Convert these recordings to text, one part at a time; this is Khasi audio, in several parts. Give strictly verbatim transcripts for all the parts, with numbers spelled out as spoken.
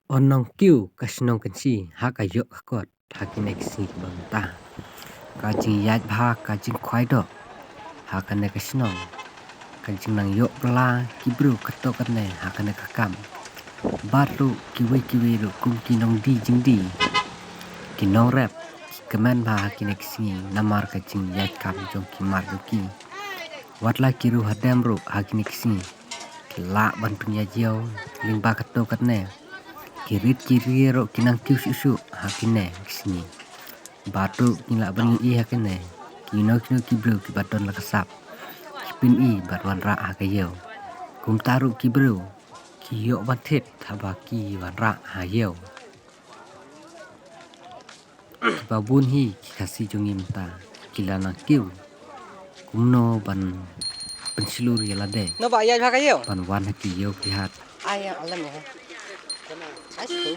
O Nongkiew, ka shnong Kynshi ha ka ïoh ka kot ha kine ki sngi kiba mynta. Ka jingïaid bha, ka jingkhwai doh ha kane ka shnong. Ka jingnang ïoh bylla ki briew katto katne ha kane ka kam. Bad ruh kiwei kiwei ruh kum ki nongdie jingdie, ki nongrep, ki kmen bha ha kine ki sngi namar ka jingïaid kam jong ki mar jong ki. Wat la ki riew hadem ruh ha kine ki sngi ki lah ban pynïaid ïew lyngba katto katne. Ki rit ki rie ruh ki nang kiew shuh shuh ha kine ki sngi. Bad ruh ki lah ban ïohi ha kine kino kino ki briew kiba don la ka sap, ki pyni bad wanrah ha ka ïew. Kumta ruh ki briew ki ïoh ban thied haba ki wanrah ha ïew. Kiba bun hi ki Khasi jong ngi mynta ki la nang kiew kumno ban pynshlur ïa lade. No ba ïaid bha ka ïew. Ban wan ha ki ïew ki hat. Ai, alam ho. Ai, shu.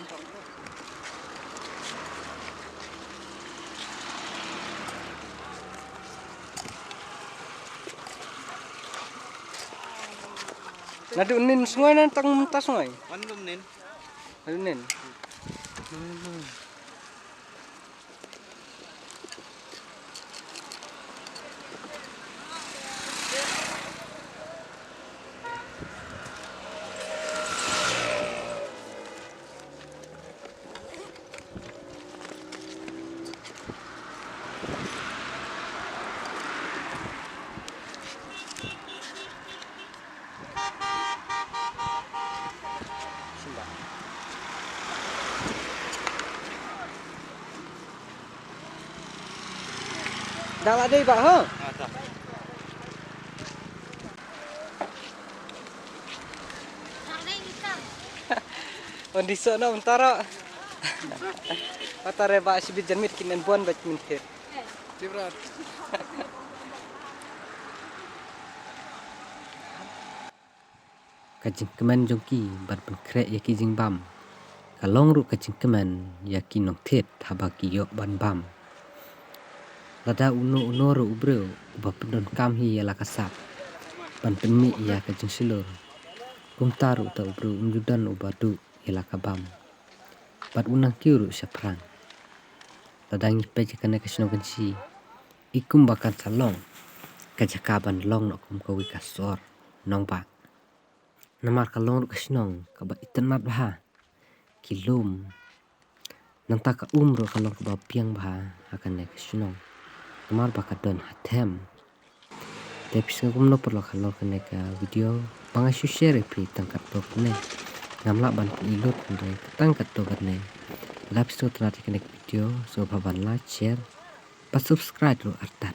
Naduh nin sngewbha, na tang mynta sngewbha. Wan dum nin. Naduh nin. Dah lah dei, bah, ha? Ah, dah. Wan di so na untara. Patare ba sibit janmit kin en bon ba min thir. Tibrat. Ka jingkmen jong ki ban pynkhreh ïa ki jingbam ka long ruh ka jingkmen ïa ki nongthied haba ki ïoh ban bam. Lada uno uno ruh u briew uba pyndonkam hi ïa la ka sap ban pynmih ïa ka jingshlur, kumta ruh ta u briew um ju don uba duh ïa la ka bam. Bad u nang kiew ruh shaphrang. Lada ngi peit ïa kane ka shnong Kynshi, i kumba kan sa long ka jaka ban long noh kum kawei ka sor nongbah. Namar ka long ruh ka shnong kaba itynnad bha, ki lum. Nangta ka um ruh ka long kaba biang bha ha kane ka shnong. Namar ba ka don ha them. Te phi sngew kumno paralok halor kane ka video? Ba nga shu share ïa phi tang katto katne. Ngam lah ban pyni lut, hynrei tang katto katne. Lada phi sngewtynnad ïa kane ka video, sngewbha ban like, share bad subscribe ruh artat.